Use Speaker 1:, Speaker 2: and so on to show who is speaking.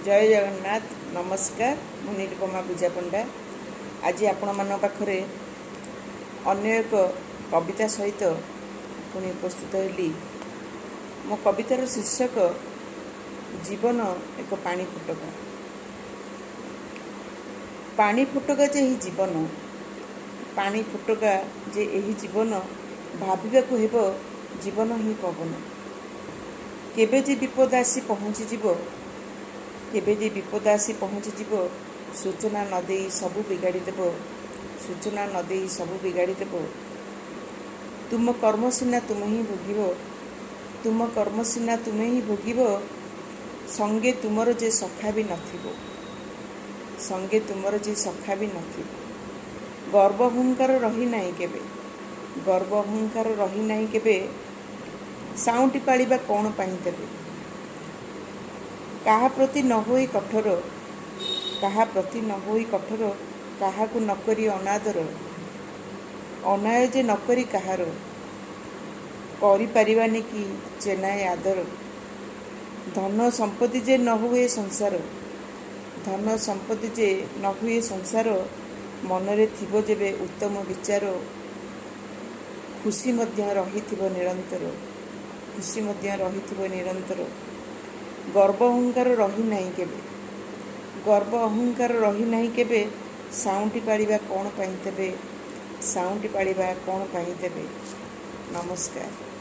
Speaker 1: ଜୟ ଜଗନ୍ନାଥ। ନମସ୍କାର, ମୁଁ ନିରୁପମା ପୂଜାପଣ୍ଡା। ଆଜି ଆପଣମାନଙ୍କ ପାଖରେ ଅନ୍ୟ ଏକ କବିତା ସହିତ ପୁଣି ଉପସ୍ଥିତ ହେଲି। ମୋ କବିତାର ଶୀର୍ଷକ ଜୀବନ ଏକ ପାଣି ଫୋଟକା। ପାଣି ଫୋଟକା ଯେ ଏହି ଜୀବନ, ପାଣି ଫୋଟକା ଯେ ଏହି ଜୀବନ, ଭାବିବାକୁ ହେବ ଜୀବନ ହିଁ ପବନ। କେବେ ଯେ ବିପଦ ଆସି ପହଞ୍ଚିଯିବ, କେବେ ଯେ ବିପଦ ଆସି ପହଞ୍ଚିଯିବ, ସୂଚନା ନ ଦେଇ ସବୁ ବିଗାଡ଼ି ଦେବ, ସୂଚନା ନ ଦେଇ ସବୁ ବିଗାଡ଼ି ଦେବ। ତୁମ କର୍ମ ସିନା ତୁମେ ହିଁ ଭୋଗିବ, ତୁମ କର୍ମ ସିନା ତୁମେ ହିଁ ଭୋଗିବ, ସଙ୍ଗେ ତୁମର ଯେ ସଖା ବି ନଥିବ, ସଙ୍ଗେ ତୁମର ଯେ ସଖା ବି ନଥିବ। ଗର୍ବ ଅହଙ୍କାର ରହିନାହିଁ କେବେ, ଗର୍ବ ଅହଙ୍କାର ରହିନାହିଁ କେବେ, ସାଉଁଟି ପାଳିବା କ'ଣ ପାଇଁ ତେବେ? କାହା ପ୍ରତି ନ ହୋଇ କଠୋର, କାହା ପ୍ରତି ନ ହୋଇ କଠୋର, କାହାକୁ ନ କରି ଅନାଦର, ଅନ୍ୟାୟ ଯେ ନ କରି କାହାର, କରିପାରିବାନି କି ଚେନାଏ ଆଦର। ଧନ ସମ୍ପତ୍ତି ଯେ ନ ହୁଏ ସଂସାର, ଧନ ସମ୍ପତ୍ତି ଯେ ନ ହୁଏ ସଂସାର, ମନରେ ଥିବ ଯେବେ ଉତ୍ତମ ବିଚାର, ଖୁସି ମଧ୍ୟ ରହିଥିବ ନିରନ୍ତର, ଖୁସି ମଧ୍ୟ ରହିଥିବ ନିରନ୍ତର। ଗର୍ବ ଅହଙ୍କାର ରହିନାହିଁ କେବେ, ଗର୍ବ ଅହଙ୍କାର ରହିନାହିଁ କେବେ, ସାଉଁଟି ପାଳିବା କ'ଣ ପାଇଁ ତେବେ? ସାଉଁଟି ପାଳିବା କ'ଣ ପାଇଁ ତେବେ? ନମସ୍କାର।